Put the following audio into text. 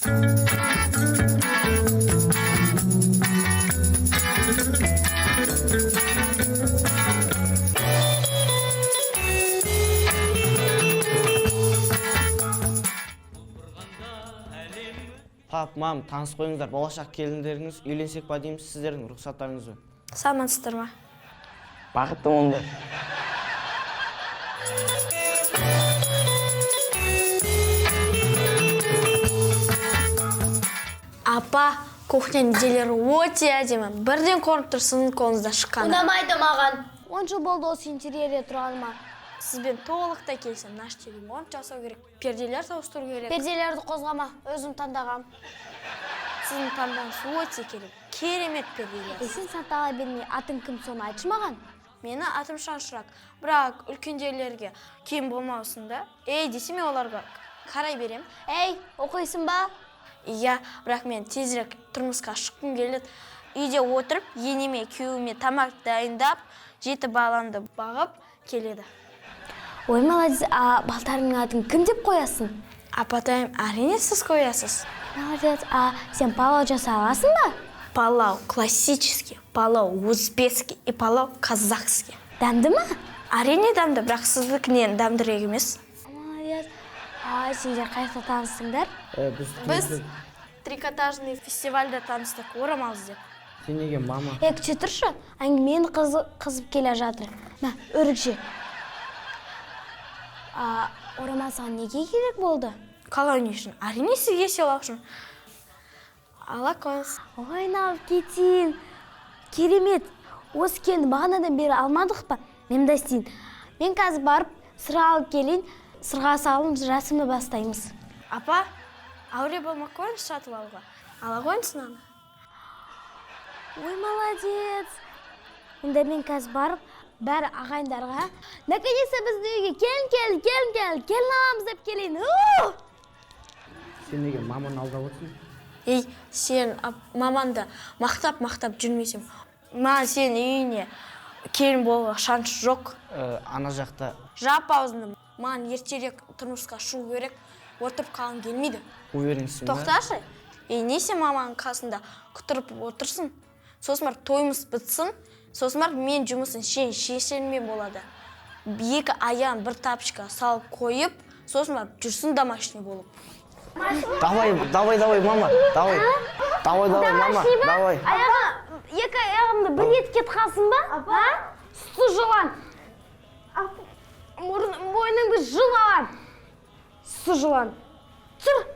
Пап, мам, танысып қойыңыздар, болашақ келіндеріңіз, үйленсек па дейміз, сіздердің рұқсаттарыңызбен. Саламатсыздар ма? Бақытты болыңдар. Апа, кухняның делері өте әдемі. Бірден көрініп тұр сіздің қолыңыздан шыққаны. Ұнамайды маған. 10 жыл болды осы интерьерде тұрғаныма. Сізбен толықтай келісемін. Мына іште ремонт жасау керек, перделер ауыстыру керек. Перделерді қозғама, өзім таңдағам. Сіздің таңдауыңыз өте керек. Керемет перделер. Е, сен сатала бермей, атың кім, соны айтшы маған. Мені атым Шаншырақ. Бірақ үлкендерлерге кем болмаусын да. Ей десе, мен оларға қарай берем. Ей, оқисың ба? Иә, бірақ мен тезірек тұрмысқа шыққым келеді. Үйде отырып, енеме, күйеуіме тамақ дайындап, жеті баламды бағып келеді. Ой, молодец, а балдарыңның атын кім деп қоясың? Апатайым, әрине сіз қоясыз. Молодец, а сен палау жасай аласың ба? Палау классический, палау узбекский и палау казахский. Дәмді ма? Әрине дәмді, бірақ сіздікінен дәмдірек емес. Молодец. А сендер қай жақта таныстыңдар? Біз трикотажный фестивальда таныстық, орамал іздеп. Сен неге, мама? Е, күте тұршы, әңгімені қызып келе жатыр. Мә, өрік же. А, орамал саған неге керек болды? Қалай не үшін? Әрине сізге сыйлау үшін. Ала қойыңыз. Ой, алып кетейін. Керемет. Осы келінді бағанадан бері алмадық па? Мен мындай істейін. Мен қазір барып сырға алып келейін. Сырға салып рәсімді бастаймыз. Апа, әуре болмай қойыңыз сатып алуға. Ала қойыңыз мынаны. Ой, молодец. Онда мен қазір барып бәрі ағайындарға наконец-то біздің үйге келін келді, келін келді, келін аламыз деп келейін. У! Сен неге маманы алдап отырсың? Ей, сен маманды мақтап-мақтап жүрмесем, маған сенің үйіңе келін болуға шанс жоқ. Ана жақта. Жап аузыңды. Маған ертерек тұрмысқа шығу керек, отырып қалғым келмейді. Уверенсің ба? Тоқташы. Ей, не сен маманың қасында құтырып отырсың? Сосын барып тойымыз бітсін, сосын барып мен жұмысын сен шешермен болады. Екі аяғын бір тапочка салып қойып, сосын барып жүрсін домашний болып. Давай, давай, давай, мама, давай. Давай, давай, мама, давай. Аяғы, екі аяғымды бір етке тығасың ба? А? Су жылан. Мойныңды жұл алам. Су жылан. Тұр.